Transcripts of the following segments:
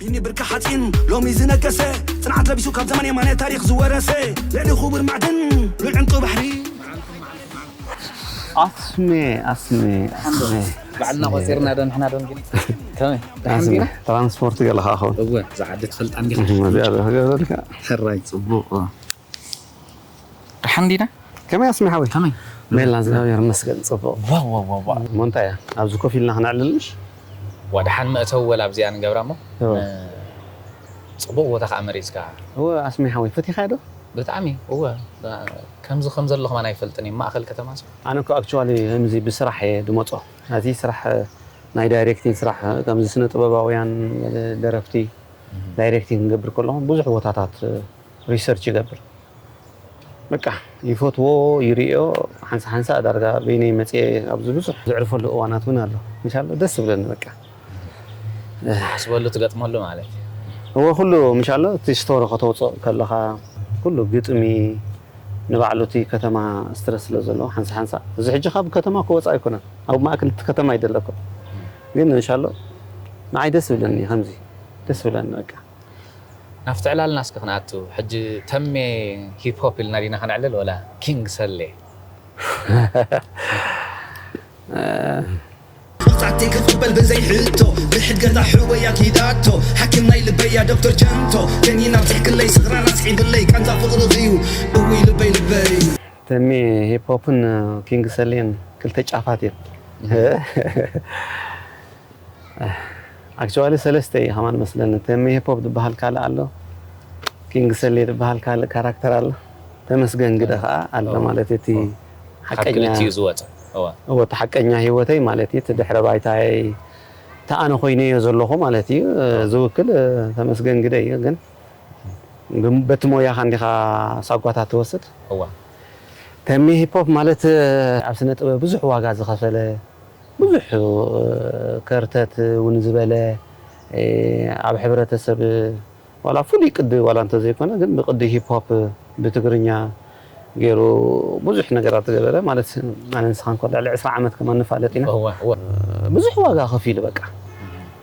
ይኒ ብርኪ ሓፂን ሎሚ ዝነገሰ፣ ፅንዓት ለቢሱ ካብ ዘመን የማነ ታሪኽ ዝወረሰ፣ ልዕሊ ክቡር ማዕድን ሉል ዕንቁ ባሕሪ። ኣስሜ ኣስሜ ኣስሜ ባዕልና ቆፂርና ዶ ንሕና ዶ ግን ከመይ ደሓን ኣስሜ ዲና? ትራንስፖርት ገለኻ ኸውን እወ ዝዓደት ፈልጣ እንዲኻ እዚኣ ዶ ክገብረልካ ሕራይ ፅቡቕ ደሓን ዲና? ከመይ ኣስሜ ሓወይ ከመይ ሜላ እግዚኣብሔር ይመስገን ፅቡቕ ዋው ዋው ዋው ዋው እሞ እንታይ እያ ኣብዚ ኮፍ ኢልና ክነዕልልሽ ዋ ደሓን መእተው ወላ ኣብዚኣ ንገብራ እሞ እወ። እ፣ ፅቡቕ ቦታ ከዓ መሪፅካ እወ ኣስሜ ሓወይ ፈቲኻዮ ዶ ብጣዕሚ እወ ከምዚ ከም ዘለኹም ኣነ ኣይፈልጥን እየ ማእኸል ከተማ ሲ ኣነ እኮ ኣክቹዋሊ ከምዚ ብስራሕ እየ ድመፆ ናዚ ስራሕ ናይ ዳይሬክቲንግ ስራሕ ከምዚ ስነ ጥበባውያን ደረፍቲ ዳይሬክቲንግ ክንገብር ከለኹ ብዙሕ ቦታታት ሪሰርች ይገብር በቃ ይፈትዎ ይርእዮ ሓንሳ ሓንሳ ዳርጋ በይነይ መፅየ ኣብዚ ብዙሕ ዘዕርፈሉ እዋናት እውን ኣሎ እንሻላ ደስ ዝብለኒ በቃ ሓስበሉ ትገጥመሉ ማለት እዩ እወ ኩሉ ምሻሎ እቲ ስቶሪ ከተውፅእ ከለኻ ኩሉ ግጥሚ ንባዕሉ እቲ ከተማ ስትረስ ስለ ዘለዎ ሓንሳ ሓንሳ እዚ ሕጂ ካብ ከተማ ክወፃ ኣይኮነን ኣብ ማእከል እቲ ከተማ ይደለኩ ግን እንሻሎ ንዓይ ደስ ዝብለኒ ከምዚ ደስ ዝብለኒ በቃ ናብቲ ዕላልና እስከ ክንኣቱ ሕጂ ተሜ ሂፕሆፕ ኢልና ዲና ከነዕልል ወላ ኪንግ ሰሌ መቕጻዕቲ ክትቅበል ብዘይ ሕቶ ብሕድገታ ሕወያ ኪዳቶ ሓኪም ናይ ልበያ ዶክተር ቸንቶ ከኒና ኣብዚሕክለይ ስኽራን ኣስዒብለይ ቃንዛ ፍቕርኺ እዩ እውይ ልበይ ልበይ ተሜ ሂፕሆፕን ኪንግ ሰሌን ክልተ ጫፋት እዮም ኣክቹዋሊ ሰለስተ እዩ ከማን መስለኒ ተሜ ሂፕሆፕ ዝበሃል ካልእ ኣሎ ኪንግ ሰሌ ዝበሃል ካልእ ካራክተር ኣሎ ተመስገን ግደ ከዓ ኣሎ ማለት እቲ ካብ ሓቀኛ ክልቲኡ ዝወፀ እዋ እወ እቲ ሓቀኛ ህይወተይ ማለት እዩ እቲ ድሕረ ባይታየይ እቲ ኣነ ኮይነዮ ዘለኹ ማለት እዩ ዝውክል ተመስገን ግደ እዩ ግን በቲ ሞያኻ እንዲኻ ሳጓታት ትወስድ እዋ ተሚ ሂፖፕ ማለት ኣብ ስነ ጥበብ ብዙሕ ዋጋ ዝኸፈለ ብዙሕ ከርተት እውን ዝበለ ኣብ ሕብረተሰብ ዋላ ፍሉይ ቅዲ ዋላ እንተዘይኮነ ግን ብቅዲ ሂፖፕ ብትግርኛ ገይሩ ብዙሕ ነገራት ዝገበረ ማለት ኣነ ንስኻ እንኮ ልዕሊ ዕስራ ዓመት ከማን ንፋለጥ ኢና እዋ እዋ ብዙሕ ዋጋ ከፊሉ በቃ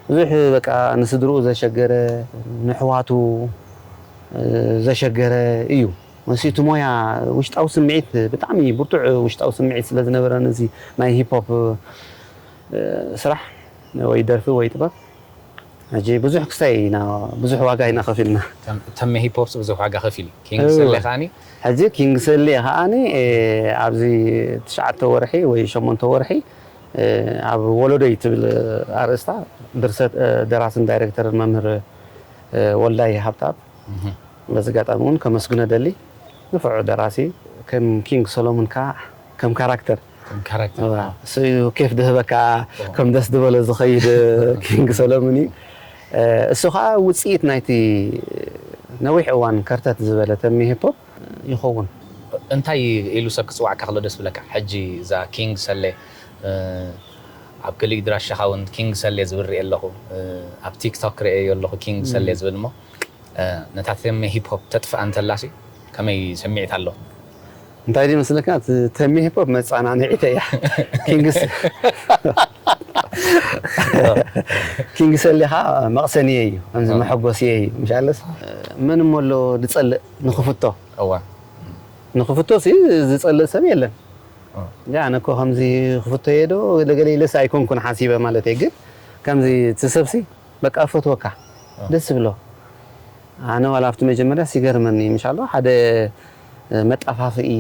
ብዙሕ በቃ ንስድርኡ ዘሸገረ ንሕዋቱ ዘሸገረ እዩ መሲ እቲ ሞያ ውሽጣዊ ስምዒት ብጣዕሚ ብርቱዕ ውሽጣዊ ስምዒት ስለ ዝነበረ ነዚ ናይ ሂፖፕ ስራሕ ወይ ደርፊ ወይ ጥበብ ሕጂ ብዙሕ ክስታይ ኢና ብዙሕ ዋጋ ኢና ከፊልና ተመ ሂፖፕስ ብዙሕ ዋጋ ከፊሉ ኪንግ ሰሌ ከዓኒ ሕጂ ኪንግ ሰሌ ከዓኒ ኣብዚ ትሽዓተ ወርሒ ወይ ሸሞንተ ወርሒ ኣብ ወለዶይ ትብል ኣርእስታ ድርሰት ደራስን ዳይሬክተርን መምህር ወልዳይ ሃብታብ በዚ ኣጋጣሚ እውን ከመስግኖ ደሊ ንፍዑ ደራሲ ከም ኪንግ ሰሎሙን ከዓ ከም ካራክተር ካራክተር እሱ እዩ ኬፍ ድህበካ ከም ደስ ዝበሎ ዝኸይድ ኪንግ ሰሎሙን እዩ እሱ ከዓ ውፅኢት ናይቲ ነዊሕ እዋን ከርተት ዝበለ ተሚ ሂፖፕ ይኸውን እንታይ ኢሉ ሰብ ክፅዋዕካ ከሎ ደስ ብለካ ሕጂ እዛ ኪንግ ሰሌ ኣብ ክሊእ ድራሻኻ እውን ኪንግ ሰሌ ዝብል ርኤ ኣለኹ ኣብ ቲክቶክ ርኤዮ ኣለኹ ኪንግ ሰሌ ዝብል እሞ ነታ ተሜ ሂፕ ሆፕ ተጥፍኣ እንተላሲ ከመይ ስምዒት ኣሎ እንታይ ድዩ መስለካ እቲ ተሜ ሂፕ ሆፕ መፀናንዒት እያ ኪንግስ ኪንግ ሰሌኻ መቕሰንየ እዩ ከምዚ መሐጎስየ እዩ ምሻለስ መን እሞ ኣሎ ዝፀልእ ንክፍቶ እዋ ንክፍቶ ሲ ዝፀልእ ሰብ የለን ያ ኣነ እኮ ከምዚ ክፍቶ እየ ዶ ገለገለ ኢለስ ኣይኮንኩን ሓሲበ ማለት እየ ግን ከምዚ እቲ ሰብሲ በቃ እፈትወካ ደስ ይብሎ ኣነ ዋላ ኣብቲ መጀመርያ ሲገርመኒ ምሻሎ ሓደ መጣፋፍኢ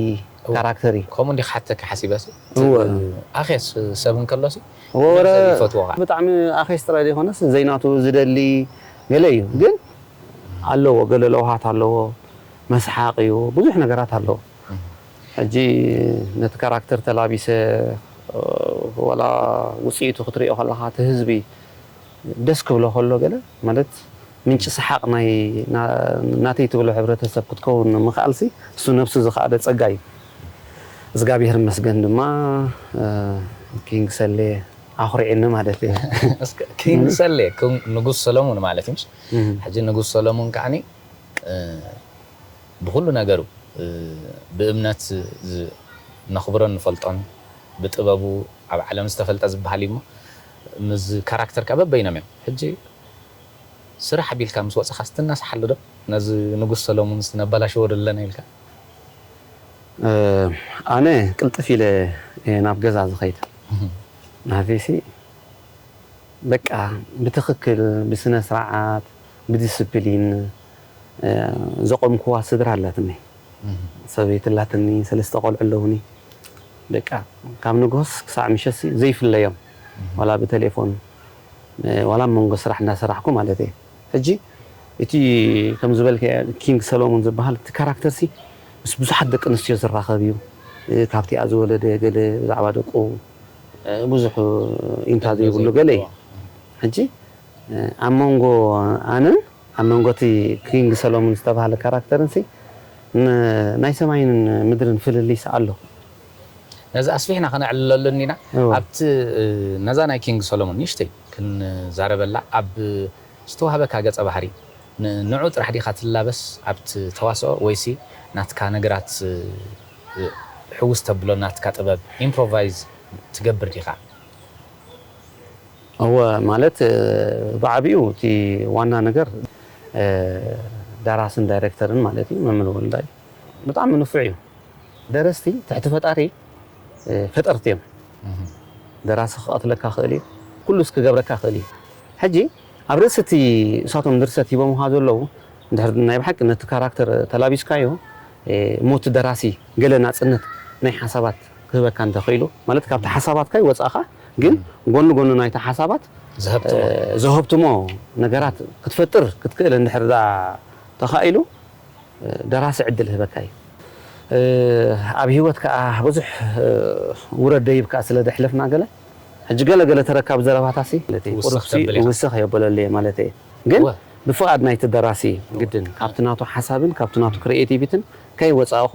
ካራክተር እዩ ከምኡ እንዲ ክሓተካ ሓሲበ እወ ኣኸስ ሰብ እንከሎሲ ወረ ይፈትዎ ከዓ ብጣዕሚ ኣኼስ ጥራይ ዘይኮነስ ዘይናቱ ዝደሊ ገለ እዩ ግን ኣለዎ ገለ ለውሃት ኣለዎ መስሓቅ እዩ ብዙሕ ነገራት ኣለዎ ሕጂ ነቲ ካራክተር ተላቢሰ ዋላ ውፅኢቱ ክትሪኦ ከለካ እቲ ህዝቢ ደስ ክብሎ ከሎ ገለ ማለት ምንጪ ሰሓቕ ናይ ናተይ ትብሎ ሕብረተሰብ ክትከውን ምኽኣልሲ እሱ ነብሱ ዝኸኣለ ፀጋ እዩ እግዚኣብሔር መስገን ድማ ኪንግ ሰሌ ኣኹሪዕኒ ማለት እዩ ኪንግ ሰሌ ንጉስ ሰለሙን ማለት እዩ ሕጂ ንጉስ ሰለሙን ከዓኒ ብኩሉ ነገሩ ብእምነት ነኽብሮን ንፈልጦን ብጥበቡ ኣብ ዓለም ዝተፈልጠ ዝበሃል እዩ እሞ ምስ ካራክተር ከ በበይኖም እዮም ሕጂ ስራሕ ኣቢልካ ምስ ወጻኻ ስትናሳሓሉ ዶ? ነዚ ንጉስ ሰሎሙን ነባላሽዎ ዶ ኣለና ኢልካ? ኣነ ቅልጥፍ ኢለ ናብ ገዛ ዝኸይድ ናተይሲ በቃ ብትኽክል ብስነ ስርዓት ብዲስፕሊን ዘቆምኩዋ ስድራ ኣላትኒ። ሰበይቲ ኣላትኒ፣ ሰለስተ ቆልዑ ኣለውኒ። በቃ ካብ ንግሆስ ክሳዕ ምሸትሲ ዘይፍለዮም፣ ዋላ ብቴሌፎን ዋላ ኣብ መንጎ ስራሕ እንዳሰራሕኩ ማለት እየ። ሕጂ እቲ ከም ዝበልከ ኪንግ ሰሎሞን ዝበሃል እቲ ካራክተርሲ ምስ ብዙሓት ደቂ ኣንስትዮ ዝራኸብ እዩ። ካብቲኣ ዝወለደ ገለ ብዛዕባ ደቁ ብዙሕ ኢንታ ዘይብሉ ገለ እዩ። ሕጂ ኣብ መንጎ ኣነን ኣብ መንጎ እቲ ኪንግ ሰሎሞን ዝተባህለ ካራክተርን ሲ ናይ ሰማይን ምድርን ፍልልይስ ኣሎ። ነዚ ኣስፊሕና ከነዕልለሉ እኒና ኣብቲ ነዛ ናይ ኪንግ ሰሎሞን ንእሽተይ ክንዛረበላ ኣብ ዝተዋህበካ ገጸ ባህሪ ንዑ ጥራሕ ዲኻ ትላበስ ኣብቲ ተዋስኦ ወይሲ ናትካ ነገራት ሕውስ ተብሎ ናትካ ጥበብ ኢምፕሮቫይዝ ትገብር ዲኻ? እወ ማለት ብዓቢኡ እቲ ዋና ነገር ደራስን ዳይሬክተርን ማለት እዩ መምህር ወልዳይ ብጣዕሚ ንፉዕ እዩ። ደረስቲ ትሕቲ ፈጣሪ ፈጠርቲ እዮም። ደራሲ ክቐትለካ ክእል እዩ፣ ኩሉስ ክገብረካ ክእል እዩ። ሕጂ ኣብ ርእሲ እቲ እሳቶም ድርሰት ሂቦምኻ ዘለዉ እንድሕር ናይ ብሓቂ ነቲ ካራክተር ተላቢስካዮ እሞ እቲ ደራሲ ገለ ናፅነት ናይ ሓሳባት ክህበካ እንተኽኢሉ ማለት ካብቲ ሓሳባትካ ይወፃእኻ ግን ጎኒ ጎኒ ናይቲ ሓሳባት ዘሀብትሞ ነገራት ክትፈጥር ክትክእል እንድሕር ዳ ተኻኢሉ ደራሲ ዕድል ህበካ እዩ። ኣብ ህይወት ከዓ ብዙሕ ውረድ ደይብ ከዓ ስለ ደሕለፍና ገለ ሕጂ ገለ ገለ ተረካብ ዘረባታሲ ቁርብሲ ውስኽ የበለለየ ማለት እየ። ግን ብፍቓድ ናይቲ ደራሲ ግድን ካብቲ ናቱ ሓሳብን ካብቲ ናቱ ክሪኤቲቪትን ከይወፃእኹ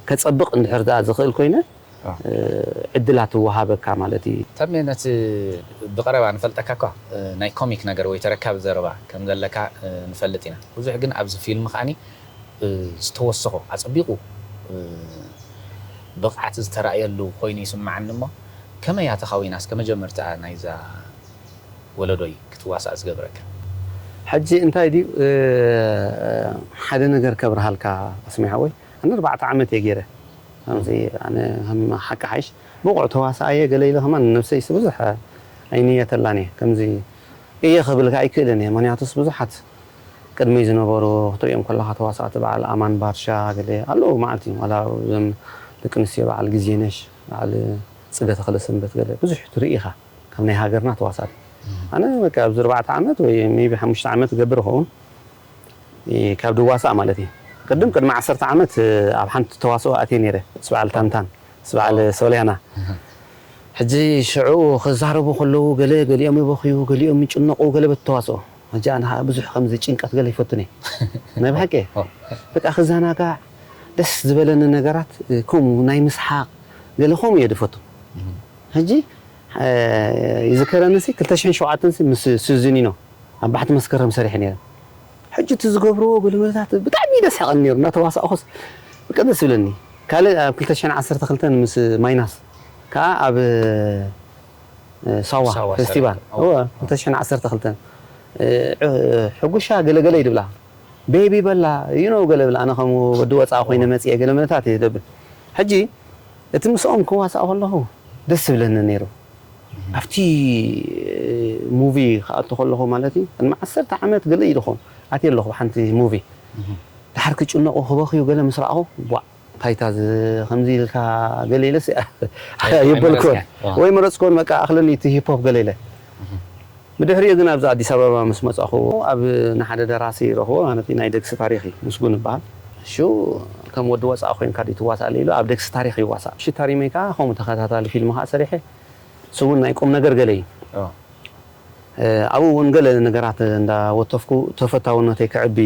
ከፀብቕ እንድሕር ደኣ ዝኽእል ኮይነ ዕድላት ትወሃበካ ማለት እዩ። ተሜ ነቲ ብቐረባ ንፈልጠካ እኳ ናይ ኮሚክ ነገር ወይ ተረካቢ ዘረባ ከም ዘለካ ንፈልጥ ኢና። ብዙሕ ግን ኣብዚ ፊልም ከዓኒ ዝተወሰኾ ኣጸቢቑ ብቕዓት ዝተራእየሉ ኮይኑ ይስምዓኒ እሞ ከመይ እያ ተኻዊና እስከ መጀመርታ ናይዛ ወለዶይ ክትዋሳእ ዝገበረካ? ሕጂ እንታይ ድዩ ሓደ ነገር ከብርሃልካ ኣስሜ ሓወይ ኣነ ኣርባዕተ ዓመት እየ ገይረ ከምዚ ኣነ ከም ሓቂ ሓይሽ ብቑዕ ተዋሳኣየ ገለ ኢለ ከማን ንነብሰይስ ብዙሕ ኣይንየተላን እየ ከምዚ እየ ክብልካ ኣይክእልን እየ ምክንያቱስ ብዙሓት ቅድመይ ዝነበሩ ክትሪኦም ከለኻ ተዋሳእቲ በዓል ኣማን ባርሻ ገለ ኣለዉ ማለት እዩ ዋላ እዞም ደቂ ኣንስትዮ በዓል ግዜነሽ በዓል ፅገ ተኽለ ሰንበት ገለ ብዙሕ ትርኢ ኢኻ ካብ ናይ ሃገርና ተዋሳእቲ ኣነ በቃ ኣብዚ ኣርባዕተ ዓመት ወይ ሜቢ ሓሙሽተ ዓመት ገብር ይኸውን ካብ ድዋሳእ ማለት እዩ ቅድም ቅድሚ ዓሰርተ ዓመት ኣብ ሓንቲ ተዋስኦ ኣትየ ነይረ ምስ በዓል ታንታን ምስ በዓል ሶልያና ሕጂ ሽዑ ክዛረቡ ከለዉ ገለ ገሊኦም ይበኽዩ ገሊኦም ይጭነቑ ገለ በቲ ተዋስኦ ሕጂ ኣነ ከዓ ብዙሕ ከምዚ ጭንቀት ገለ ይፈቱን እየ ናይ ብሓቂ በቃ ክዘናጋዕ ደስ ዝበለኒ ነገራት ከምኡ ናይ ምስሓቕ ገለ ከምኡ እየ ዝፈቱ ሕጂ ይዝከረኒ ሲ ክልተ ሽሕን ሸውዓተን ሲ ምስ ሱዚኒኖ ኣብ ባሕቲ መስከረም ሰሪሐ ነይረ ሕጂ እቲ ዝገብርዎ ገለመለታት ብጣዕሚ እዩ ደስሕቐኒ ነይሩ እናተዋሳእኹስ በቃ ደስ ይብለኒ ካልእ ኣብ ክልተ ሽሕን ዓሰርተ ክልተን ምስ ማይናስ ከዓ ኣብ ሳዋ ሳዋ ፌስቲቫል ሰሪሑ። እወ ክልተ ሽሕን ዓሰርተ ክልተን ሕጉሻ ገለገለ ይድብላ ቤቢ በላ ይኖ ገለ ብላ ኣነ ከም ወዲ ወፃኢ ኮይነ መፅየ ገለመለታት እየ ደብል ሕጂ እቲ ምስኦም ክዋሳእ ከለኹ ደስ ዝብለኒ ነይሩ ኣብቲ ሙቪ ክኣቱ ከለኹ ማለት እዩ ቅድሚ ዓሰርተ ዓመት ገለ እዩ ዝኾን ኣትየ ኣለኹ ሓንቲ ሙቪ ድሓር ክጭነቑ ክበኽዩ ገለ ምስ ረኣኹ ቧዕ ታይታ ከምዚ ኢልካ ገለ ኢለስ የበልኮን ወይ መረፅኮን በቃ ኣኽለኒ እቲ ሂፖፕ ገለ ኢለ ብድሕሪኡ ግን ኣብዚ ኣዲስ ኣበባ ምስ መፃኹ ኣብ ንሓደ ደራሲ ረኽቦ ማለት ናይ ደግሲ ታሪኽ እዩ ምስጉን ይበሃል ሽው ከም ወዲ ወፃኢ ኮይንካ ድዩ ትዋሳእ ኢሉ ኣብ ደግሲ ታሪኽ ይዋሳእ ሽታ ሪመይ ከዓ ከምኡ ተኸታታሊ ፊልም ከዓ ሰሪሐ እሱ እውን ናይ ቁም ነገር ገለ እዩ ኣብኡ እውን ገለ ነገራት እንዳወተፍኩ ተፈታውነተይ ክዕቢ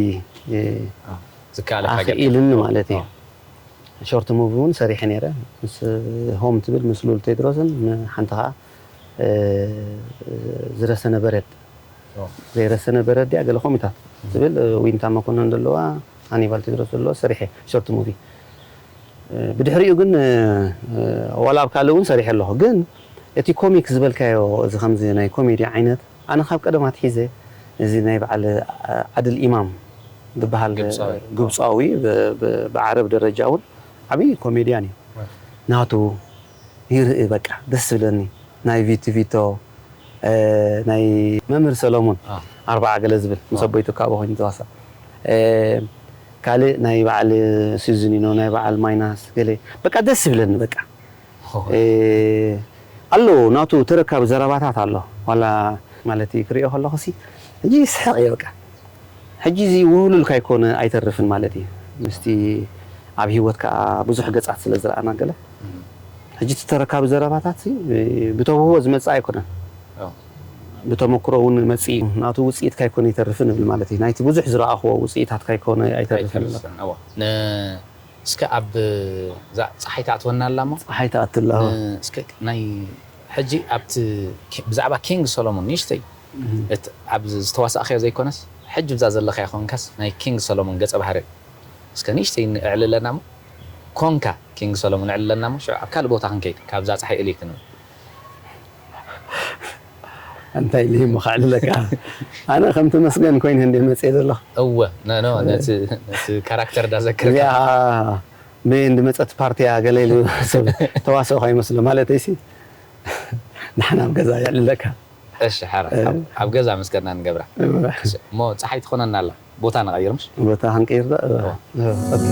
ዝከኣለካ ገለ ኣኽኢልኒ ማለት እዩ። ሾርት ሙቪ እውን ሰሪሐ ነይረ ምስ ሆም ትብል ምስ ሉል ቴድሮስን ሓንቲ ከዓ ዝረሰነ በረድ ዘይረሰነ በረድ እያ ገለ ኮሚታት ትብል ዊንታ መኮነን ዘለዋ ሃኒባል ቴድሮስ ዘለዎ ሰሪሐ ሾርት ሙቪ ብድሕሪኡ ግን ዋላ ኣብ ካልእ እውን ሰሪሐ ኣለኹ ግን እቲ ኮሚክ ዝበልካዮ እዚ ከምዚ ናይ ኮሜዲ ዓይነት ኣነ ካብ ቀደም ኣትሒዘ እዚ ናይ በዓል ዓድል ኢማም ዝበሃል ግብፃዊ። ግብፃዊ ብ- ብ- ብዓረብ ደረጃ እውን ዓብዪ ኮሜድያን እዩ። ናቱ ይርኢ በቃ ደስ ዝብለኒ ናይ ቪቲ ቪቶ፣ እ፣ ናይ መምህር ሰሎሙን አ። ኣርባዓ ገለ ዝብል ምስ አ። ኣቦይ ትካቦ ኮይኑ ተዋሳ፣ እ፣ ካልእ ናይ በዓል ሲዝኒኖ ናይ በዓል ማይናስ ገለ በቃ ደስ ዝብለኒ በቃ። ሆ። እ፣ ኣሎ ናቱ ተረካቢ ዘረባታት ኣሎ ዋላ ማለት እዩ ክሪኦ ከለኹ ሲ ሕጂ ይስሕቕ እየ በቃ። ሕጂ እዚ ውህሉል ካይኮነ ኣይተርፍን ማለት እዩ። ምስቲ ኣብ ህይወት ከዓ ብዙሕ ገጻት ስለ ዝረኣና ገለ ሕጂ እቲ ተረካቢ ዘረባታት ሲ ብተውህቦ ዝመጽእ ኣይኮነን። ብተመክሮ እውን መጽእ እዩ። ናቱ ውጽኢት ካይኮነ ይተርፍን እብል ማለት እዩ። ናይቲ ብዙሕ ዝረኣኽዎ ውጽኢታት ካይኮነ ኣይተርፍን። እስከ ኣብ እዛ ፀሓይ ትኣትወና ኣላ እሞ ፀሓይ ትኣትላ። እስከ ናይ ሕጂ ኣብቲ ብዛዕባ ኪንግ ሶሎሞን ንእሽተይ ኣብዚ ዝተዋሳእካዮ ዘይኮነስ ሕጂ ብዛ ዘለካዮ ኮንካስ ናይ ኪንግ ሶሎሞን ገፀ ባህሪ እስከ ንእሽተይ እዕልለና እሞ ኮንካ ኪንግ ሶሎሞን እዕልለና እሞ ሽዑ ኣብ ካልእ ቦታ ክንከይድ ካብዛ ፀሓይ እልይ ክንብል እንታይ ኢለ እሞ ከዕልለካ? ኣነ ከም ተመስገን ኮይነ እንደ መፅየ ዘለኹ። እወ፣ ኖ፣ ኖ፣ ነቲ ነቲ ካራክተር ዳዘከርካ። እዚኣ በየን ዝመፀት ፓርቲያ ገለ ኢሉ ሰብ ተዋስኦ ከይመስሎ ማለተይሲ ንሕና ኣብ ገዛ የዕልለካ። እሺ፣ ሓራ፣ ኣብ- ኣብ ገዛ ምስ ከድና ንገብራ። እሞ ፀሓይ ትኾነና ኣላ። ቦታ ንቐይር ምሽ? ቦታ ክንቀይር ዶ? ኦኬ።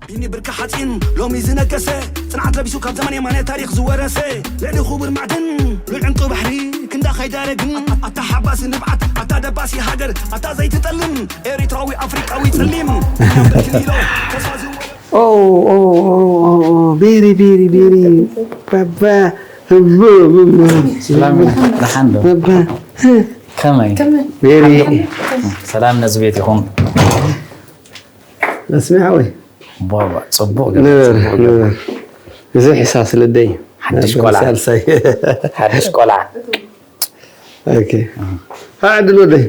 ቢኒ ብርኪ ሓፂን ሎሚ ዝነገሰ ፅንዓት ለቢሱ ካብ ዘመን የማነ ታሪክ ዝወረሰ ልዕሊ ክቡር ማዕድን ሉል ዕንቂ ባሕሪ ክንዳ ከይዳረግን ኣታ ሓባሲ ንብዓት ኣታ ደባሲ ሃገር ኣታ ዘይትጠልም ኤሪትራዊ ኣፍሪቃዊ ጸሊም ቢንያም ብርኪ ሊሎ ተስፋ ዝወ ኦ ኦ ኦ ኦ ኦ ቤሪ ቤሪ ቤሪ ባባ ህቡ ህቡ ሰላም ደሓን ዶ? ባባ ከመይ? ቤሪ ሰላም ነዚ ቤት ይኹን። መስሚዓ ወይ ባባ ጽቡቕ ንበር ንበር እዚ ሕሳስ ልደይ ሓድሽ ቆልዓ። ሳልሳይ ሓድሽ ቆልዓ ኦኬ ኣዕድል ወደይ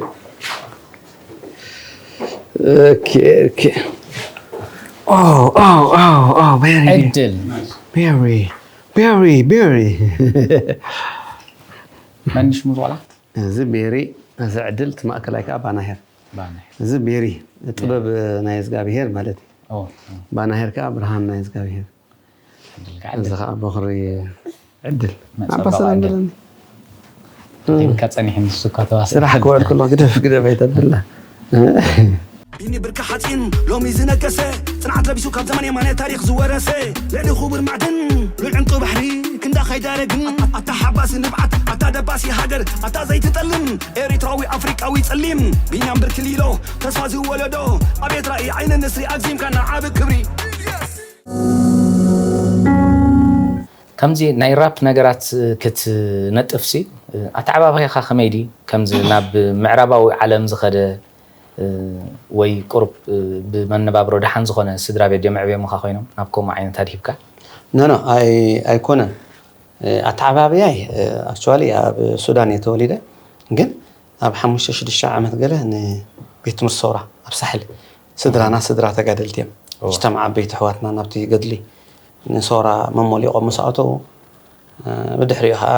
ኦኬ ኦኬ ኦ ኦ ኦ ኦ ቤሪ ዕድል ቤሪ ቤሪ ቤሪ መን ሽሙ ዝቆልዓ? እዚ ቤሪ እዚ ዕድል እቲ ማእከላይ ከዓ ባናሄር ባነ እዚ ቤሪ ጥበብ ናይ እግዚኣብሄር ማለት እዩ ኦ ባናሄር ከዓ ብርሃን ናይ እግዚኣብሄር ዕድል ከዓ እዚ ዕድል ከዓ በኽሪ ዕድል መጸበቒ ኣባ ሰላም ዕድል። በለኒ ሂብካ ጸኒሕ ንሱ እኳ ተዋስእ ስራሕ ክውዕል ከሎ ግደፍ ግደፍ ኣይተብላ ቢኒ ብርኪ ሓፂን ሎሚ ዝነገሰ ፅንዓት ለቢሱ ካብ ዘመን የማነ ታሪክ ዝወረሰ ልዕሊ ክቡር ማዕድን ሉል ዕንቂ ባሕሪ ክንዳ ከይዳረግን ኣታ ሓባሲ ንብዓት ኣታ ደባሲ ሃገር ኣታ ዘይትጠልም ኤሪትራዊ ኣፍሪቃዊ ጸሊም ቢንያም ብርኪ ሊሎ ተስፋ ዝወለዶ ኣቤት ራእይ ዓይኒ ንስሪ ኣግዚምካና ዓቢ ክብሪ ከምዚ ናይ ራፕ ነገራት ክትነጥፍሲ ኣተዓባባይኻ ከመይ ድዩ? ከምዚ ናብ ምዕራባዊ ዓለም ዝኸደ ወይ ቁሩብ ብመነባብሮ ደሓን ዝኾነ ስድራ ቤት ድዮም ኣዕብዮምኻ ኮይኖም ናብ ከምኡ ዓይነት ኣድሂብካ? ኖ ኖ ኣይ ኣይኮነን ኣተዓባብያይ ኣክቹዋሊ ኣብ ሱዳን እየ ተወሊደ ግን ኣብ ሓሙሽተ ሽዱሽተ ዓመት ገለ ንቤት ትምህርቲ ሰውራ ኣብ ሳሕል ስድራና ስድራ ተጋደልቲ እዮም እሽቶም ዓበይቲ ኣሕዋትና ናብቲ ገድሊ ንሶራ መሞሊቖም ምስ ኣተዉ ብድሕሪኡ ከዓ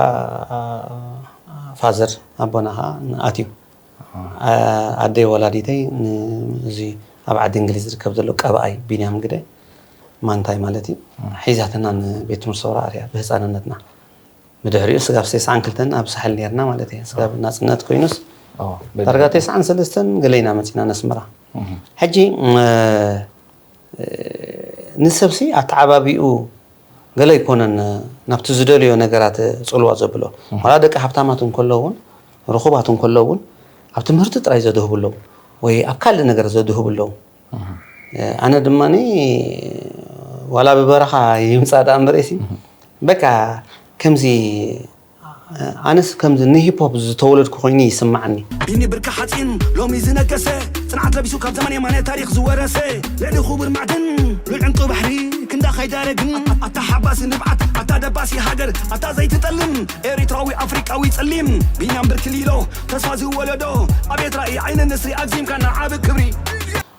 ፋዘር ኣቦና ከዓ ኣትዩ ኣደይ ወላዲተይ እዚ ኣብ ዓዲ እንግሊዝ ዝርከብ ዘሎ ቀብኣይ ቢንያም ግደ ማንታይ ማለት እዩ ሒዛትና ንቤት ትምህርቲ ሰውራ ኣርያ ብህፃንነትና ብድሕሪኡ ስጋብ ሴስዓን ክልተን ኣብ ሳሕል ነርና ማለት እየ ስጋብ ናፅነት ኮይኑስ ዳርጋ ቴስዓን ሰለስተን ገለ ኢና መፂና ነስመራ ሕጂ ንሰብሲ ኣተዓባቢኡ ገለ ኣይኮነን ናብቲ ዝደልዮ ነገራት ፅልዋ ዘብሎ ዋላ ደቂ ሃብታማት እንከሎ እውን ርኹባት እንከሎ እውን ኣብ ትምህርቲ ጥራይ ዘድህቡ ኣለዉ ወይ ኣብ ካልእ ነገር ዘድህቡ ኣለዉ ኣነ ድማ ዋላ ብበረኻ ይምፃእ ደኣ እምበሬሲ በቃ ከምዚ ኣነስ ከምዚ ንሂፖፕ ዝተወለድኩ ኮይኑ ይስማዓኒ። ቢኒ ብርኪ ሓፂን ሎሚ ዝነገሰ ፅንዓት ለቢሱ ካብ ዘመን የማነ ታሪክ ዝወረሰ ልዕሊ ክቡር ማዕድን ሉል ዕንቂ ባሕሪ ክንዳ ከይዳረግን ኣታ ሓባሲ ንብዓት ኣታ ደባሲ ሃገር ኣታ ዘይትጠልም ኤሪትራዊ ኣፍሪቃዊ ፀሊም ቢንያም ብርኪ ሊሎ ተስፋ ዝወለዶ ኣቤት ራእይ ዓይኒ ንስሪ ኣግዚምካ ንዓቢ ክብሪ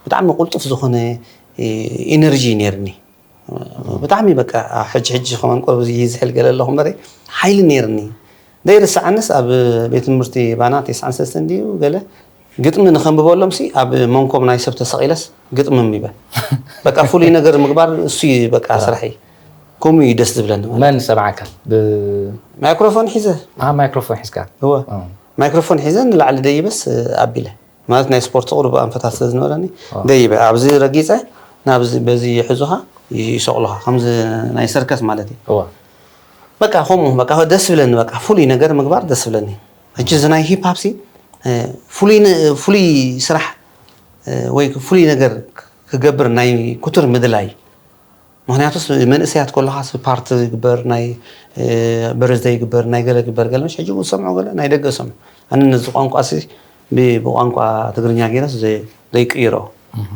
ብጣዕሚ ቁልጡፍ ዝኾነ ኢነርጂ ነርኒ ብጣዕሚ በቃ ሕጂ ሕጂ ከማን ቁሩብ ይዝሕል ገለ ኣለኹ እምበረ ሓይሊ ነይርኒ ዘይርስዓንስ ኣብ ቤት ትምህርቲ ባና ተስዓን ሰለስተን ድዩ ገለ ግጥሚ ንኸንብበሎም ሲ ኣብ መንኮም ናይ ሰብ ተሰቒለስ ግጥሚ ምበ በቃ ፍሉይ ነገር ምግባር እሱ እዩ በቃ ስራሐይ። ከምኡ እዩ ደስ ዝብለኒ ማለት። መን ሰማዕካ? ብ- ማይክሮፎን ሒዘ ኣ ማይክሮፎን ሒዝካ? እወ እ። ማይክሮፎን ሒዘ ንላዕሊ ደይበስ ኣቢለ ማለት ናይ ስፖርት ቁሩብ ኣንፈታት ስለ ዝነበረኒ ደይበ ኣብዚ ረጊፀ ናብዚ በዚ ይሕዙኻ ይሰቕሉኻ ከምዚ ናይ ሰርከስ ማለት እዩ። እወ በቃ ከምኡ በቃ ደስ ዝብለኒ በቃ ፍሉይ ነገር ምግባር ደስ ዝብለኒ። ሕጂ እዚ ናይ ሂፕ ሃፕ ሲ እ፣ ፍሉይ ነ- ፍሉይ ስራሕ እ፣ ወይ ፍሉይ ነገር ክገብር ናይ ኩቱር ምድላይ። ምክንያቱስ መንእሰያት ከለኻስ ፓርቲ ይግበር ናይ በርዝደይ ይግበር ናይ ገለ ግበር ገለ ምሽ ሕጂ ዝሰምዖ ገለ ናይ ደገ ሰምዑ። ኣነ ነዚ ቋንቋ ሲ ብ- ብቋንቋ ትግርኛ ገይረስ ዘይ- ዘይቅይሮ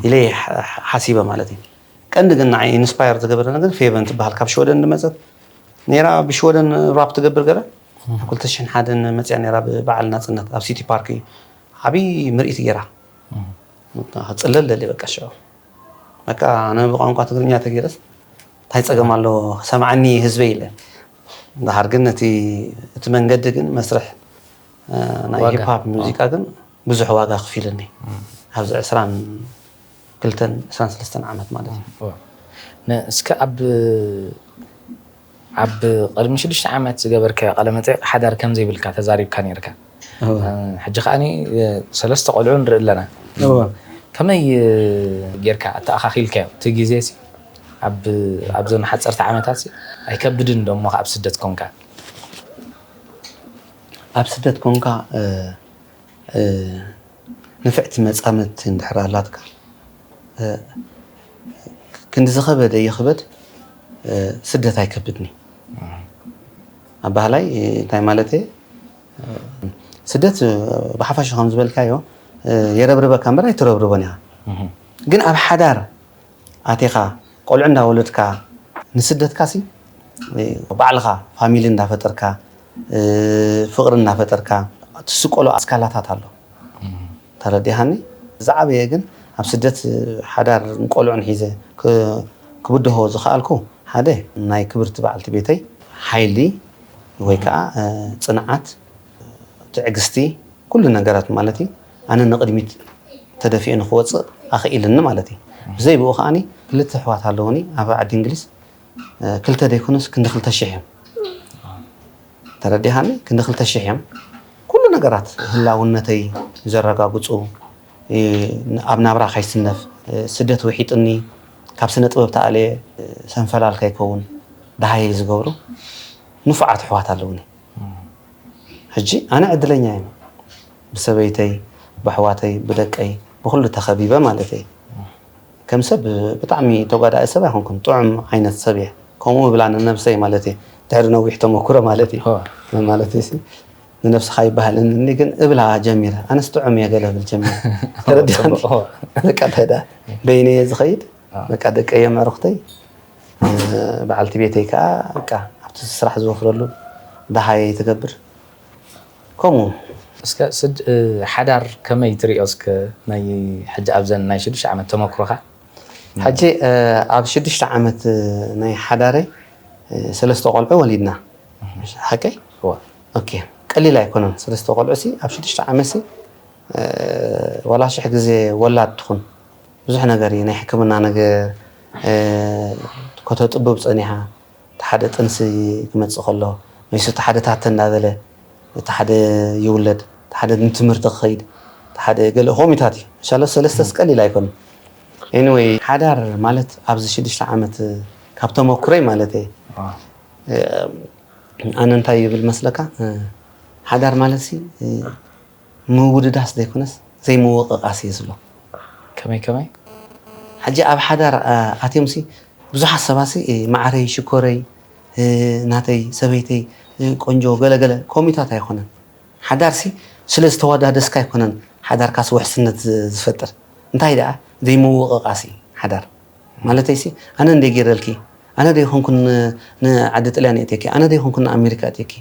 ኢለ እየ ሓ- ሓሲበ ማለት እዩ። ቀንዲ ግን ንዓይ ኢንስፓየር ዝገበረ ነገር ፌቨን ትበሃል ካብ ሽወደን ዝመፀት ነይራ ብሽወደን ራፕ ትገብር ገለ ኣብ ክልተ ሽሕን ሓደን መፅያ ነይራ ብበዓል ናፅነት ኣብ ሲቲ ፓርክ እዩ ዓብዪ ምርኢት ገይራ። ጽለል ለሊ በቃ ሽዑ በቃ ኣነ ብቋንቋ ትግርኛ ተገይረስ እንታይ ፀገም ኣለዎ ሰምዓኒ ህዝበይ ኢለ። ድሓር ግን ነቲ እቲ መንገዲ ግን መስርሕ እ፣ ናይ ዋጋ። ሂፕ ሃፕ ሙዚቃ ግን ብዙሕ ዋጋ ክፊልኒ ኣብዚ ዕስራን ክልተን ዕስራን ሰለስተን ዓመት ማለት እዩ። ን- እስከ ኣብ ኣብ ቅድሚ ሽዱሽተ ዓመት ዝገበርከ ቃለመጠይቅ ሓዳር ከም ዘይብልካ ተዛሪብካ ነርካ። ሕጂ ከዓኒ ሰለስተ ቆልዑ ንርኢ ኣለና። ከመይ ጌርካ ኣተኣኻኺልካዮ? እቲ ግዜ ሲ ኣብ ኣብዞን ሓፀርቲ ዓመታት ሲ ኣይከብድን ዶ እሞ ኣብ ስደት ኮንካ? ኣብ ስደት ኮንካ እ፣ እ፣ ንፍዕቲ መጻምድቲ እንድሕር ኣላትካ እ፣ ክንዲ ዝኸበደ ይኽበድ እ፣ ስደት ኣይከብድኒ። ኣባህላይ እንታይ ማለት እየ? ስደት ብሓፈሻ ከም ዝበልካዮ የረብርበካ እምበር ኣይትረብርቦን ኢኻ። ግን ኣብ ሓዳር ኣቲኻ ቆልዑ እንዳወለድካ ንስደትካ ሲ ባዕልኻ ፋሚሊ እንዳፈጠርካ ፍቕሪ እንዳፈጠርካ ትስቀሎ ኣስካላታት ኣሎ። ተረዲሃኒ? ዝዓበየ ግን ኣብ ስደት ሓዳር ቆልዑን ሒዘ ክብድሆ ዝኸኣልኩ ሓደ ናይ ክብርቲ በዓልቲ ቤተይ ሓይሊ ወይ ከዓ ፅንዓት፣ ትዕግስቲ፣ ኩሉ ነገራት ማለት እዩ። ኣነ ንቕድሚት ተደፊኡ ንክወፅእ ኣኽኢልኒ ማለት እዩ። ብዘይ ብኡ ከዓኒ ክልተ ኣሕዋት ኣለውኒ ኣብ ዓዲ እንግሊዝ ክልተ ደይኮኑስ ክንዲ ክልተ ሽሕ እዮም። ተረዲሃኒ? ክንዲ ክልተ ሽሕ እዮም። ኩሉ ነገራት ህላውነተይ ዘረጋግፁ ኣብ ናብራ ካይስነፍ ስደት ውሒጥኒ ካብ ስነ ጥበብ ተኣልየ ሰንፈላል ከይከውን ደሃየ ዝገብሩ ንፉዓት ኣሕዋት ኣለውኒ። ሕጂ ኣነ ዕድለኛ እየ ብሰበይተይ ብኣሕዋተይ ብደቀይ ብኩሉ ተኸቢበ ማለት እየ። ከም ሰብ ብጣዕሚ ተጓዳኢ ሰብ ኣይኮንኩን ጥዑም ዓይነት ሰብ እየ። ከምኡ እብላ ንነብሰይ ማለት እየ ድሕሪ ነዊሕ ተመኩሮ ማለት እዩ። ማለት እዩ ንነብስኻ ይበሃል እኒ ግን እብላ ጀሚረ ኣነስ ጥዑም እየ ገለ ብል ጀሚረ። ተረዲኻ በቃ እንታይ ደኣ በይነ እየ ዝኸይድ። በቃ ደቀይ እየ ምዕርኽተይ በዓልቲ ቤተይ ከዓ በቃ ኣብቲ ስራሕ ዝወፍረሉ ደሃየ ትገብር። ከምኡ እስከ ስድ ሓዳር ከመይ ትሪኦ እስከ ናይ ሕጂ ኣብዘን ናይ ሽዱሽተ ዓመት ተመክሮኻ? ሕጂ ኣብ ሽዱሽተ ዓመት ናይ ሓዳረይ ሰለስተ ቆልዑ ወሊድና። ሓቀይ? ኦኬ ቀሊል ኣይኮነን ሰለስተ ቆልዑ ሲ ኣብ ሽዱሽተ ዓመት ሲ ዋላ ሽሕ ግዜ ወላድ ትኹን ብዙሕ ነገር እዩ ናይ ሕክምና ነገር ከተጥብብ ፀኒሓ እቲ ሓደ ጥንሲ ክመፅእ ከሎ ወይስ እቲ ሓደ ታተ እንዳበለ እቲ ሓደ ይውለድ እቲ ሓደ ንትምህርቲ ክኸይድ እቲ ሓደ ገለ ኮሚታት እዩ። መሻሎ ሰለስተስ ቀሊል ኣይኮነ። ኤኒወይ ሓዳር ማለት ኣብዚ ሽዱሽተ ዓመት ካብ ተመኩረይ ማለት እየ ኣነ እንታይ ይብል መስለካ ሓዳር ማለት ሲ ምውድዳስ ዘይኮነስ ዘይምውቕቓስ እየ ዝብሎ። ከመይ ከመይ? ሕጂ ኣብ ሓዳር ኣትዮም ሲ ብዙሓት ሰባት ሲ ማዕረይ ሽኮረይ ናተይ ሰበይተይ ቆንጆ ገለገለ ኮሚታት ኣይኮነን። ሓዳር ሲ ስለ ዝተወዳደስካ ኣይኮነን ሓዳርካስ ውሕስነት ዝፈጥር። እንታይ ደኣ ዘይምውቕቓስ እዩ ሓዳር። ማለተይሲ ኣነ እንደ ገይረልኪ ኣነ ደይኮንኩን ንዓዲ ጥልያን እትየኪ ኣነ ደይኮንኩን ንኣሜሪካ እትየኪ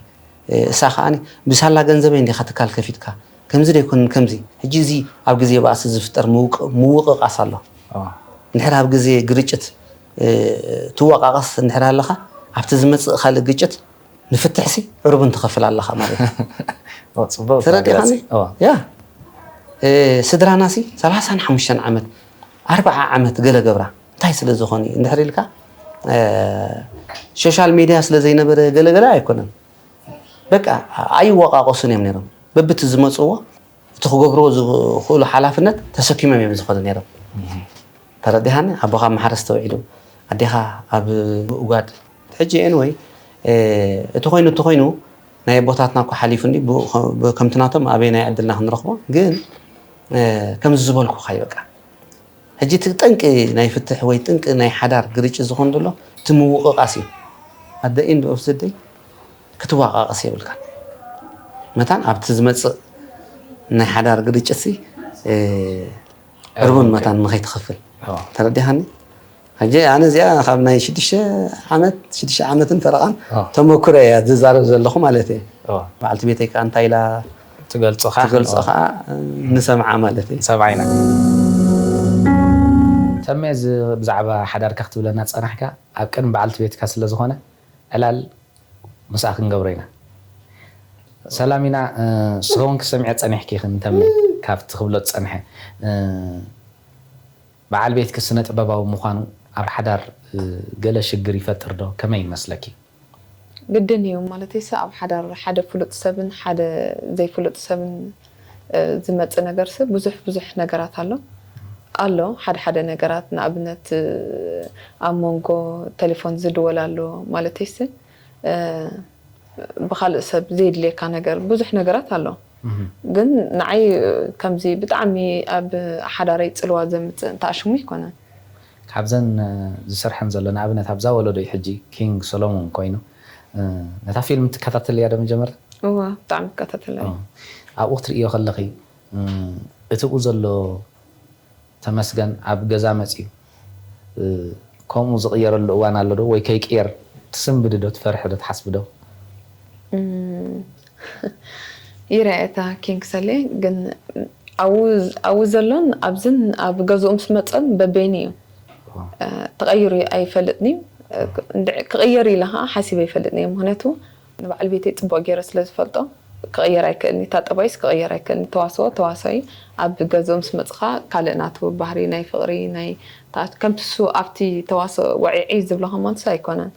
እሳ ከዓኒ ብሳላ ገንዘበይ እንዲኻ ትካል ከፊትካ ከምዚ ደይኮን ከምዚ ሕጂ እዚ ኣብ ግዜ ባእሲ ዝፍጠር ምውቅቃስ ኣሎ። እንድሕር ኣብ ግዜ ግርጭት ትወቃቀስ እንድሕር ኣለኻ ኣብቲ ዝመፅእ ካልእ ግጭት ንፍትሕሲ ዕሩብን ትኸፍል ኣለኻ ማለት እዩ። ኦ፣ ጽቡቅ ተረዲኻኒ? መግለጺ። ኦ፣ ያ እ፣ ስድራናሲ ሰላሳን ሓሙሽተን ዓመት ኣርባዓ ዓመት ገለ ገብራ እንታይ ስለ ዝኾነ እዩ እንድሕር ኢልካ እ፣ ሶሻል ሚድያ ስለ ዘይነበረ ገለገለ ኣይኮነን። በቃ ኣይወቃቆሱን እዮም ነይሮም። በብቲ ዝመፅዎ እቲ ክገብርዎ ዝኽእሉ ሓላፍነት ተሰኪሞም እዮም ዝኾኑ ነይሮም። ተረዲሃኒ? ኣቦኻ ኣብ ማሕረስ ተውዒሉ፣ ኣዴኻ ኣብ ምእጓድ። ሕጂ ኤንወይ እቲ ኮይኑ እቲ ኮይኑ ናይ ኣቦታትና እኮ ሓሊፉ እንዲ ከምቲ ናቶም ኣበይ ናይ ዕድልና ክንረኽቦ ግን ከምዚ ዝበልኩ ካይ በቃ ሕጂ እቲ ጠንቂ ናይ ፍትሕ ወይ ጥንቂ ናይ ሓዳር ግርጭ ዝኾን ዘሎ እቲ ምውቕቓስ እዩ። ኣደ ኢንድ ኦፍ ዘደይ ክትዋቃቀስ የብልካ መታን ኣብቲ ዝመፅእ ናይ ሓዳር ግርጭት ሲ ዕርቡን መታን ንኸይትኸፍል ተረዲኻኒ። ሕጂ ኣነ እዚኣ ካብ ናይ ሽዱሽተ ዓመት ሽዱሽተ ዓመትን ፈረቓን ተመኩረ እያ ዝዛረብ ዘለኹ ማለት እየ። በዓልቲ ቤተይ ከዓ እንታይ ኢላ ትገልጾ ትገልጾ ከዓ ንሰምዓ ማለት እዩ። ሰብዓ ኢና። ተሜ፣ እዚ ብዛዕባ ሓዳርካ ክትብለና ጸናሕካ ኣብ ቅድሚ በዓልቲ ቤትካ ስለ ዝኾነ ዕላል ምስኣ ክንገብሮ ኢና። ሰላም ኢና። እስኸውን ክሰምዐ ጸኒሕኪ ክንተም ካብቲ ክብሎ ዝጸንሐ በዓል ቤትኪ ስነ ጥበባዊ ምዃኑ ኣብ ሓዳር ገለ ሽግር ይፈጥር ዶ? ከመይ ይመስለኪ? ግድን እዩ ማለት ሲ ኣብ ሓዳር ሓደ ፍሉጥ ሰብን ሓደ ዘይፍሉጥ ሰብን ዝመፅእ ነገር ሲ ብዙሕ ብዙሕ ነገራት ኣሎ ኣሎ ሓደ ሓደ ነገራት ንኣብነት ኣብ መንጎ ቴሌፎን ዝድወል ኣሎ ማለት ሲ ብካልእ ሰብ ዘየድልየካ ነገር ብዙሕ ነገራት ኣሎ ግን ንዓይ ከምዚ ብጣዕሚ ኣብ ሓዳረይ ፅልዋ ዘምፅእ እንተኣሽሙ ይኮነን ካብዘን ዝሰርሐን ዘሎ ንኣብነት ኣብዛ ወለዶ ሕጂ ኪንግ ሰሎሞን ኮይኑ ነታ ፊልም ትከታተልያ ዶ መጀመርታ እዋ ብጣዕሚ ይከታተል ኣብኡ ክትርእዮ ከለኺ እትብኡ ዘሎ ተመስገን ኣብ ገዛ መፅዩ ከምኡ ዝቕየረሉ እዋን ኣሎ ዶ ወይ ከይቅየር ትስንብዲ ዶ ትፈርሒ ዶ ትሓስቢ ዶ ይረአ እታ ኪንግ ሰሌ ግን ኣብኡ ዘሎን ኣብዝን ኣብ ገዝኡ ምስ መፀን በበይኑ እዩ ተቐይሩ ኣይፈልጥን እዩ ክቕየር ኢለ ከዓ ሓሲበ ኣይፈልጥን እየ ምክንያቱ ንበዓል ቤተይ ፅቡቕ ገይረ ስለ ዝፈልጦ ክቕየር ኣይክእልኒ እታ ጠባይስ ክቕየር ኣይክእልኒ ተዋስኦ ተዋሳኢ ኣብ ገዝኡ ምስ መፅኻ ካልእ ናቱ ባህሪ ናይ ፍቕሪ ናይ ከምቲ እሱ ኣብቲ ተዋስኦ ወዒዒ ዝብሎ ከማንስ ኣይኮነን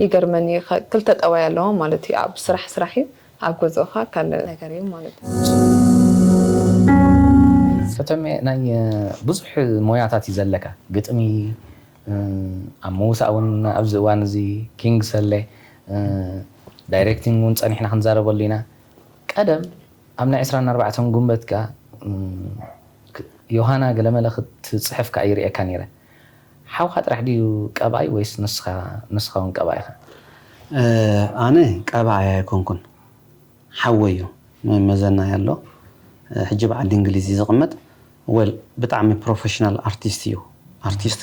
ይገርመኒ ክልተ ጠባይ ኣለዎ ማለት እዩ ኣብ ስራሕ ስራሕ እዩ ኣብ ገዝኡኻ ካልእ ነገር እዩ ማለት እዩ ከተሜ ናይ ብዙሕ ሞያታት እዩ ዘለካ ግጥሚ ኣብ ምውሳእ እውን ኣብዚ እዋን እዚ ኪንግ ሰለ ዳይሬክቲንግ እውን ፀኒሕና ክንዛረበሉ ኢና ቀደም ኣብ ናይ ዕስራን ኣርባዕተን ጉንበት ከ ዮሃና ገለመለ ክትፅሕፍ ከኣ ይርእየካ ነይረ ሓውካ ጥራሕ ድዩ ቀብኣይ ወይስ ንስኻ ንስኻ እውን ቀብኣይ ኢኻ ኣነ ቀብኣይ ኣይኮንኩን ሓወይ እዩ መመዘናይ ኣሎ ሕጂ በዓል እንግሊዝ እዩ ዝቕመጥ ወል ብጣዕሚ ፕሮፌሽናል ኣርቲስት እዩ ኣርቲስት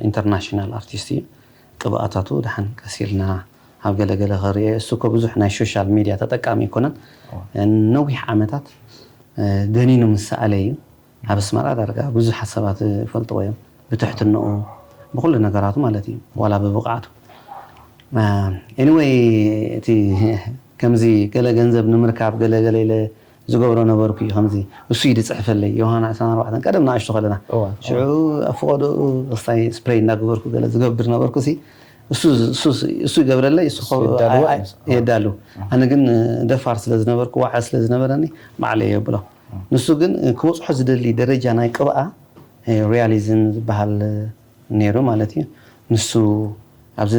ኢንተርናሽናል ኣርቲስት እዩ ቅብኣታቱ ደሓን ቀስ ኢልና ኣብ ገለገለ ከርእዮ እሱ እኮ ብዙሕ ናይ ሶሻል ሚድያ ተጠቃሚ ኣይኮነን ነዊሕ ዓመታት ደኒኑ ምስ ሰኣለ እዩ ኣብ ኣስመራ ዳርጋ ብዙሓት ሰባት ይፈልጥዎ እዮም ብትሕትንኡ ብኩሉ ነገራቱ ማለት እዩ ዋላ ብብቕዓቱ anyway እቲ ከምዚ ገለ ገንዘብ ንምርካብ ገለ ገለ ኢለ ዝገብሮ ነበርኩ እዩ ከምዚ እሱ እዩ ዝፅሕፈለይ ዮሃና ዕስራን ኣርባዕተን ቀደም ንኣሽቱ ከለና ሽዑ ኣብ ፍቐዶ ስታይ ስፕሬይ እንዳገበርኩ ገለ ዝገብር ነበርኩ ሲ እሱ ይገብረለይ እሱ የዳሉ ኣነ ግን ደፋር ስለ ዝነበርኩ ዋዕል ስለ ዝነበረኒ ባዕለይ የብሎ ንሱ ግን ክበፅሖ ዝደሊ ደረጃ ናይ ቅብኣ ሪያሊዝም ዝበሃል ነይሩ ማለት እዩ ንሱ ኣብዚ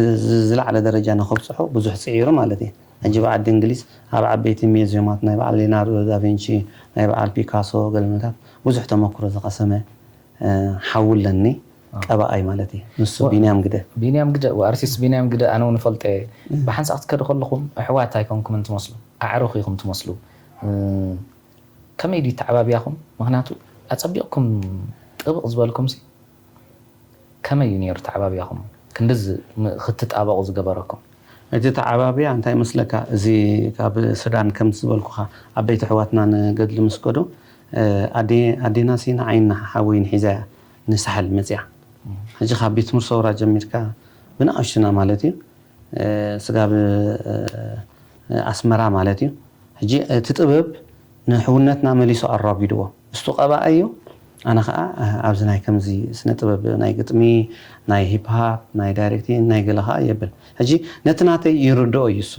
ዝለዓለ ደረጃ ንኸብፅሖ ብዙሕ ፅዒሩ ማለት እዩ ሕጂ ብዓዲ እንግሊዝ ኣብ ዓበይቲ ሚዚዮማት ናይ በዓል ሌናርዶ ዳቪንቺ ናይ በዓል ፒካሶ ገለመታት ብዙሕ ተመክሮ ዝቐሰመ ሓውለኒ ቀባኣይ ማለት እዩ ንሱ ቢንያም ግደ ቢንያም ግደ ኣርቲስት ቢንያም ግደ ኣነ እውን ፈልጠ ብሓንሳእ ክትከዱ ከለኹም ኣሕዋት ኣይኮንኩምን ትመስሉ ኣዕሩኽ ኢኹም ትመስሉ ከመይ ድዩ ተዓባቢያኹም ምክንያቱ ኣፀቢቕኩም ጥብቕ ዝበልኩም ሲ ከመይ እዩ ነይሩ ተዓባቢያኹም ክንድዚ ክትጣበቑ ዝገበረኩም እቲ ተዓባቢያ እንታይ መስለካ እዚ ካብ ሱዳን ከም ዝበልኩኻ ዓበይቲ ኣሕዋትና ንገድሊ ምስ ከዱ ኣዴና ሲ ንዓይና ሓወይን ሒዛ እያ ንሳሕል መፅያ ሕጂ ካብ ቤት ትምህርቲ ሰውራ ጀሚርካ ብንኣሽቱና ማለት እዩ ስጋብ ኣስመራ ማለት እዩ። ሕጂ እቲ ጥበብ ንሕውነትና መሊሱ ኣራጒድዎ። እሱ ቀባኣይ እዩ፣ ኣነ ኸዓ ኣብዚ ናይ ከምዚ ስነ ጥበብ ናይ ግጥሚ፣ ናይ ሂፕሃፕ፣ ናይ ዳይሬክቲንግ፣ ናይ ገለ ኸዓ የብል። ሕጂ ነቲ ናተይ ይርድኦ እዩ እሱ።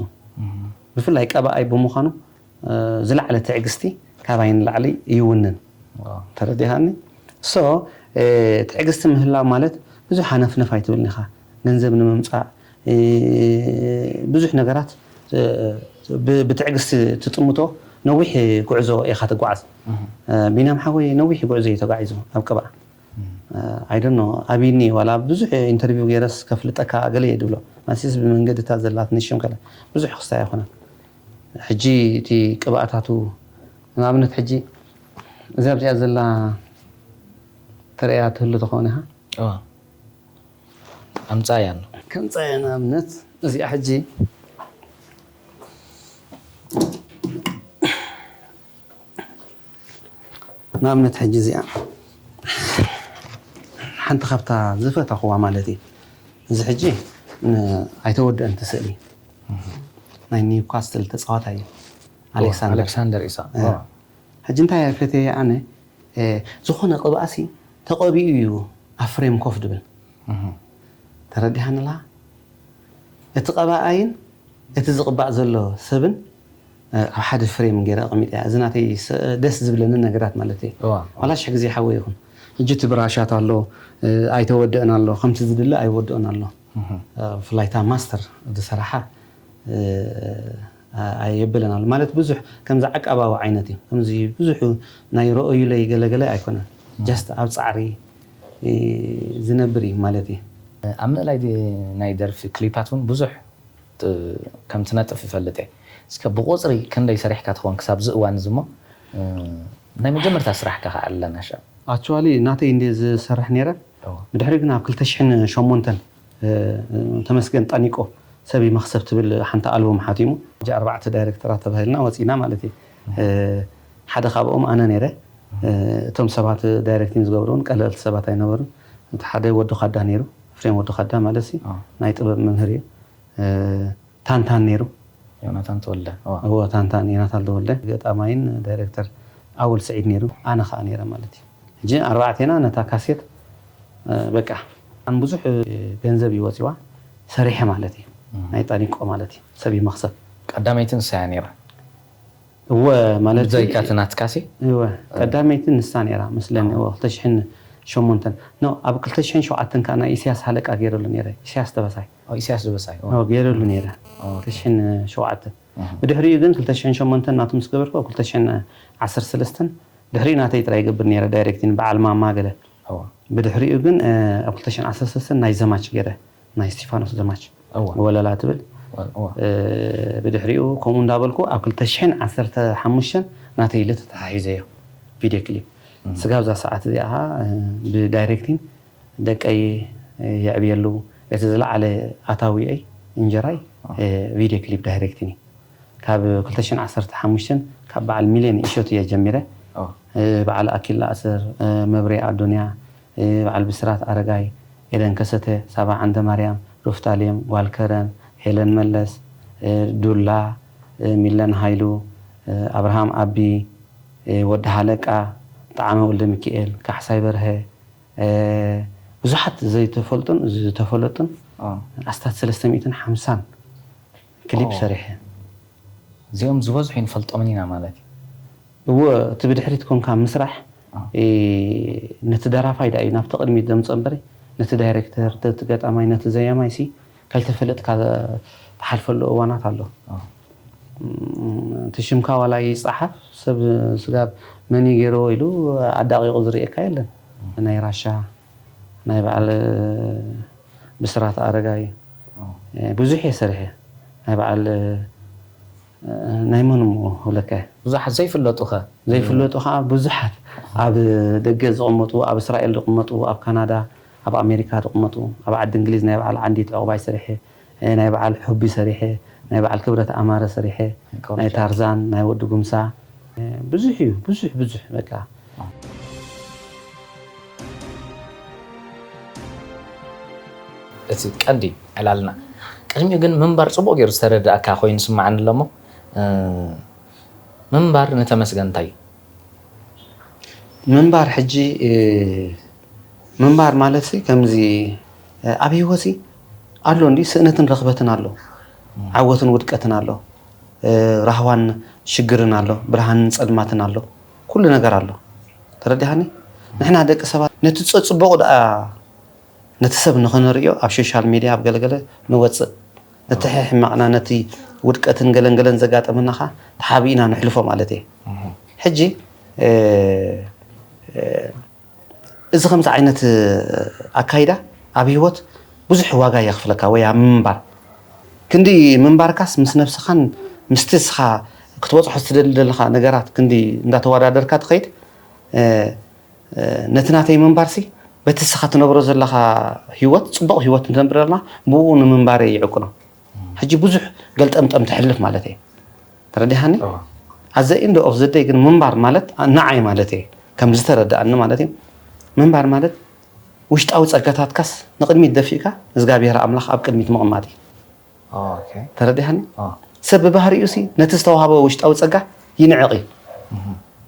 ብፍላይ ቀባኣይ ብምዃኑ ዝለዓለ ትዕግስቲ ካባይ ንላዕሊ ይውንን። ተረዲኻኒ? So ትዕግስቲ ምህላው ማለት ብዙሕ ሃነፍነፍ ኣይትብልን ኢኻ። ገንዘብ ንምምፃእ ብዙሕ ነገራት ብትዕግስቲ ትጥምቶ ነዊሕ ጉዕዞ ኢኻ ትጓዓዝ። ቢንያም ሓወይ ነዊሕ ጉዕዞ እዩ ተጓዒዙ ኣብ ቅብኣ። ኣይደኖ ኣብይኒ ዋላ ብዙሕ ኢንተርቪው ገይረስ ከፍልጠካ ገለ እየ ድብሎ። ማሲስ ብመንገድታ ዘላትኒ ሽም ከለ ብዙሕ ክስታይ ኣይኮነን። ሕጂ እቲ ቅብኣታቱ ንኣብነት ሕጂ እዛ ኣብዚኣ ዘላ ተርእያ ትህሉ ተኸውን ኢኻ። ኣምፃያ ኣሎ። ከምፃያ ንኣብነት እዚኣ ሕጂ ንኣብነት ሕጂ እዚኣ ሓንቲ ካብታ ዝፈተኽዋ ማለት እዩ። እዚ ሕጂ ኣይተወደአን እቲ ስእሊ ናይ ኒውካስትል ተፃዋታይ እዩ ኣሌክሳንደር። ኣሌክሳንደር ኢሳቅ። ሕጂ እንታይ ፈትየ ኣነ ዝኾነ ቅብኣሲ ተቐቢኡ እዩ ኣብ ፍሬም ኮፍ ድብል። ተረዲሃንላ? እቲ ቀባኣይን እቲ ዝቕባእ ዘሎ ሰብን ኣብ ሓደ ፍሬም ገይረ ኣቐሚጠያ። እዚ ናተይ ደስ ዝብለኒ ነገራት ማለት እዩ። ዋላ ሽሕ ግዜ ሓወይ ይኹን። ሕጂ እቲ ብራሻት ኣሎ ኣይተወደእን ኣሎ ከምቲ ዝድለ ኣይወደእን ኣሎ። ብፍላይ እታ ማስተር ዝሰራሓ ኣየብልን ኣሎ ማለት ብዙሕ ከምዚ ዓቃባዊ ዓይነት እዩ። ከምዚ ብዙሕ ናይ ረኦዩለይ ገለገለ ኣይኮነን። ጃስት ኣብ ፃዕሪ ዝነብር እዩ ማለት እዩ። ኣብ ምእላይ ናይ ደርፊ ክሊፓት እውን ብዙሕ ከም ትነጥፍ ይፈልጥ እየ። እስከ ብቁፅሪ ክንደይ ሰሪሕካ ትኸውን ክሳብ ዝእዋን ዝሞ ናይ መጀመርታ ስራሕካ ከዓ ኣለና ሻ ኣክቹዋሊ ናተይ እንደ ዝሰርሕ ነይረ። ብድሕሪ ግን ኣብ ክልተ ሽሕን ሸሞንተን ተመስገን ጣኒቆ ሰብ መክሰብ ትብል ሓንቲ ኣልቡም ሓቲሙ። ሕጂ ኣርባዕተ ዳይሬክተራት ተባሂልና ወፂና ማለት እዩ። ሓደ ካብኦም ኣነ ነይረ። እቶም ሰባት ዳይሬክቲንግ ዝገብሩ እውን ቀለልቲ ሰባት ኣይነበሩን። እቲ ሓደ ወዲ ኻዳ ነይሩ፣ ፍሬም ወዲ ኻዳ ማለት ሲ ናይ ጥበብ መምህር እዩ። ታንታን ነይሩ። ዮናታን ተወልደ። እዎ፣ ታንታን ዮናታን ተወልደ። ገጣማይን ዳይሬክተር ኣወል ስዒድ ነይሩ፣ ኣነ ከዓ ነይረ ማለት እዩ። ሕጂ ኣርባዕቴና ነታ ካሴት በቃ ኣን ብዙሕ ገንዘብ ይወፅዋ ሰሪሐ ማለት እዩ። ናይ ጣኒቆ ማለት እዩ ሰብ መክሰብ። ቀዳመይቲ ንሳ እያ ነይራ። እወ ማለት ብዘይካ እቲ ናትካሲ እወ ቀዳመይቲ ንሳ ነይራ መስለኒ። እወ ክልተ ሽሕን ሸሞንተን ኖ ኣብ ክልተ ሽሕን ሸውዓተን ከዓ ናይ ኢሳያስ ሃለቃ ገይረሉ ነይረ። ኢሳያስ ተበሳይ። ኦ ኢሳያስ ደበሳይ። ኦ ገይረሉ ነይረ። ክልተ ሽሕን ሸውዓተን ብድሕሪኡ ግን ክልተ ሽሕን ሸሞንተን ናቱ ምስ ገበርኩ ኣብ ክልተ ሽሕን ዓሰርተ ሰለስተን ድሕሪኡ ናተይ ጥራይ ይገብር ነይረ ዳይሬክቲን በዓል ማማ ገለ። ብድሕሪኡ ግን ኣብ ክልተ ሽሕን ዓሰርተ ሰለስተን ናይ ዘማች ገይረ ናይ እስቲፋኖስ ዘማች ወለላ ትብል። ብድሕሪኡ ከምኡ እንዳበልኩ ኣብ ክልተ ሽሕን ዓሰርተ ሓሙሽተን ናተይ ኢለ ተተሓሒዘዮ ቪድዮ ክሊፕ። ስጋብ እዛ ሰዓት እዚኣ ብዳይሬክቲን ደቀይ የዕብየሉ። እቲ ዝለዓለ ኣታዊኣይ እንጀራይ ቪድዮ ክሊፕ ዳይሬክቲን እዩ። ካብ ክልተ ሽሕን ዓሰርተ ሓሙሽተን ካብ በዓል ሚልዮን እሸቱ እየ ጀሚረ። በዓል ኣኪል ኣስር፣ መብሬ ኣዶንያ፣ በዓል ብስራት ኣረጋይ፣ ኤደን ከሰተ፣ ሳባ ዓንደማርያም፣ ሩፍታሌም፣ ጓል ከረን፣ ሄለን መለስ፣ ዱላ፣ ሚለን ሃይሉ፣ ኣብርሃም ኣቢ፣ ወዲ ሃለቃ፣ ጣዕመ ወልደ ሚካኤል፣ ካሕሳይ በርሀ፣ ብዙሓት ዘይተፈልጡን ዝተፈለጡን ኣስታት ሰለስተ ሚእትን ሓምሳን ክሊፕ ሰሪሐ። እዚኦም ዝበዝሑ ይንፈልጦምን ኢና ማለት እዩ። እወ እቲ ብድሕሪት ኮንካ ምስራሕ ነቲ ደራፋይ ዳ እዩ ናብቲ ቅድሚት ዘምፅኦ እምበሪ ነቲ ዳይሬክተር ነቲ ገጣማይ ነቲ ዘያማይ ሲ ከይተፈለጥካ ትሓልፈሉ እዋናት ኣሎ። እቲ ሽምካ ዋላ ይፀሓፍ ሰብ ስጋብ መን ገይርዎ ኢሉ ኣዳቂቁ ዝርእየካ የለን። ናይ ራሻ ናይ በዓል ብስራት ኣረጋይ ብዙሕ እየ ሰሪሐ ናይ በዓል ናይ መን እሞ ክብለካ እየ። ብዙሓት ዘይፍለጡ ከ? ዘይፍለጡ ከዓ ብዙሓት ኣብ ደገ ዝቕመጡ ኣብ እስራኤል ዝቕመጡ ኣብ ካናዳ ኣብ ኣሜሪካ ዝቕመጡ ኣብ ዓዲ እንግሊዝ ናይ በዓል ዓንዲት ዕቑባይ ሰሪሐ ናይ በዓል ሑቢ ሰሪሐ ናይ በዓል ክብረት ኣማረ ሰሪሐ ናይ ታርዛን ናይ ወዲ ጉምሳ ብዙሕ እዩ ብዙሕ ብዙሕ በቃ እቲ ቀንዲ ዕላልና ቅድሚኡ ግን ምንባር ጽቡቕ ገይሩ ዝተረዳእካ ኮይኑ ስማዓኒ ኣሎ እሞ፣ እ፣ ምንባር ንተመስገን እንታይ እዩ? ምንባር ሕጂ፣ እ፣ ምንባር ማለት ሲ ከምዚ፣ እ፣ ኣብ ህይወት ሲ ኣሎ እንዲ ስእነትን ረኽበትን ኣሎ፣ ዓወትን ውድቀትን ኣሎ፣ እ፣ ራህዋን ሽግርን ኣሎ፣ ብርሃንን ጸልማትን ኣሎ፣ ኩሉ ነገር ኣሎ። ተረዲሃኒ? ንሕና ደቂ ሰባት ነቲ ጸጽበቑ ደኣ ነቲ ሰብ ንኽንርእዮ ኣብ ሶሻል ሚድያ ኣብ ገለገለ ንወፅእ። ነቲ ሕማቕና ነቲ ውድቀትን ገለንገለን ዘጋጠመና ኸዓ ተሓቢእና ንሕልፎ ማለት እየ። ሕጂ፣ እ፣ እ፣ እዚ ከምዚ ዓይነት ኣካይዳ ኣብ ህይወት ብዙሕ ዋጋ የኽፍለካ ወይ ኣብ ምንባር። ክንዲ ምንባርካስ ምስ ነብስኻን ምስቲ እስኻ ክትበፅሖ ትደሊ ዘለኻ ነገራት ክንዲ እንዳተወዳደርካ ትኸይድ፣ እ፣ እ፣ ነቲ ናተይ ምንባርሲ በቲ እስኻ ትነብሮ ዘለኻ ህይወት፣ ፅቡቕ ህይወት ንነብር ኣለና፣ ብኡ ንምንባር እየ ይዕቁኖ። ሕጂ ብዙሕ ገልጠምጠም ትሕልፍ ማለት እየ። ተረዲሃኒ? እዎ። ኣዘ ኢንድ ኦፍ ዘደይ ግን ምንባር ማለት ንዓይ ማለት እየ። ከም ዝተረዳእኒ ማለት እዩ። ምንባር ማለት ውሽጣዊ ጸጋታትካስ ንቕድሚት ደፊእካ እግዚኣብሔር ኣምላኽ ኣብ ቅድሚት ምቕማጥ እዩ። ኦኬ። ተረዲሃኒ? ኦ። ሰብ ብባህሪኡ ሲ ነቲ ዝተዋህበ ውሽጣዊ ጸጋ ይንዕቕ እዩ።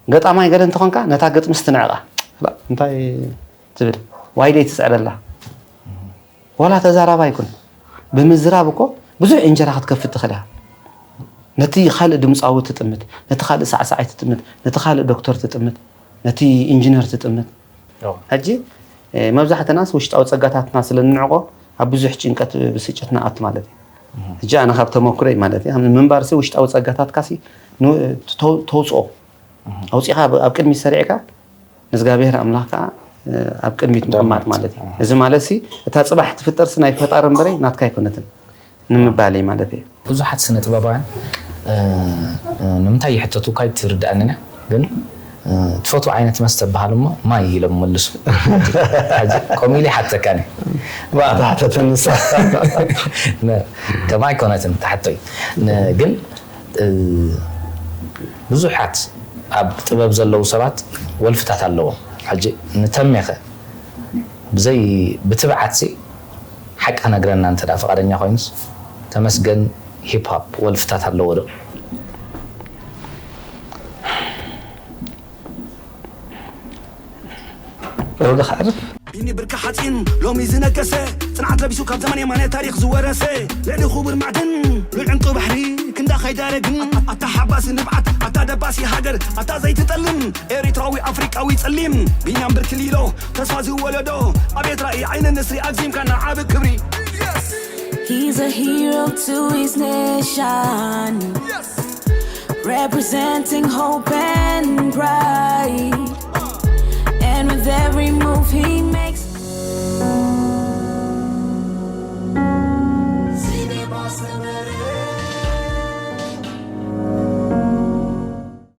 ገጣማይ ገለ እንተኾንካ ነታ ግጥምስ ትንዕቓ። ላ፣ እንታይ ትብል? ዋይደይ ትስዕረላ። ዋላ ተዛራባ ይኩን። ብምዝራብ እኮ ብዙሕ እንጀራ ክትከፍት ትኽእል ኢኻ። ነቲ ካልእ ድምፃዊ ትጥምት፣ ነቲ ካልእ ሳዕሳዓይ ትጥምት፣ ነቲ ካልእ ዶክተር ትጥምት፣ ነቲ ኢንጂነር ትጥምት። ኦ። ሕጂ፣ እ፣ መብዛሕትናስ ውሽጣዊ ጸጋታትና ስለ ንንዕቆ ኣብ ብዙሕ ጭንቀት ብስጭት ንኣቱ ማለት እዩ። ሕጂ ኣነ ካብ ተመኩረይ ማለት እዩ፣ ምንባርሲ ውሽጣዊ ጸጋታትካሲ ን-፣ ተው-፣ ተውፅኦ። ኣውፂኻ ኣብ፣ ኣብ ቅድሚት ሰሪዕካ ንእግዚኣብሔር ኣምላኽ ከዓ፣ እ፣ ኣብ ቅድሚት ምቕማጥ ማለት እዩ። እዚ ማለት ሲ እታ ጽባሕ ትፍጠርሲ ናይ ፈጣሪ እምበረይ ናትካ ኣይኮነትን ንምባል እዩ ማለት እዩ። ብዙሓት ስነ ጥበባውያን፣ እ፣ እ፣ ንምንታይ ይሕተቱ እኳ ኣይትርድኣንን እያ፣ ግን፣ እ፣ ትፈትዎ ዓይነት መስተ በሃል እሞ ማይ ኢሎም ይመልሱ። ሕጂ ከምኡ ኢለ ይሓተካኒ። ባእታ ተተንሳ ነ-፣ ከማይ ኣይኮነትን ትሓቶይ። ነ-፣ ግን፣ እ፣ ብዙሓት ኣብ ጥበብ ዘለዉ ሰባት ወልፍታት ኣለዎም። ሕጂ ንተሜኸ ብዘይ፣ ብትብዓትሲ ሓቂ ክነግረና እንተ ደኣ ፍቓደኛ ኮይኑስ፣ ተመስገን ሂፕ ሆፕ ወልፍታት ኣለዎ ዶ? ሮዶ ክዓርፍ ቢኒ ብርኪ ሓፂን ሎሚ ዝነገሰ፣ ፅንዓት ለቢሱ ካብ ዘመን የማነ ታሪኽ ዝወረሰ፣ ልዕሊ ክቡር ማዕድን ሉል ዕንቁ ባሕሪ ክንዳ ከይዳረግን፣ ኣታ ሓባሲ ንብዓት ኣታ ደባሲ ሃገር ኣታ ዘይትጠልም ኤሪትራዊ ኣፍሪቃዊ ጸሊም ቢንያም ብርኪ ሊሎ ተስፋ ዝወለዶ ኣቤት ራእይ ዓይኒ ንስሪ ኣግዚምካና ዓቢ ክብሪ። He's a hero to his nation, representing hope and pride. And with every move he makes,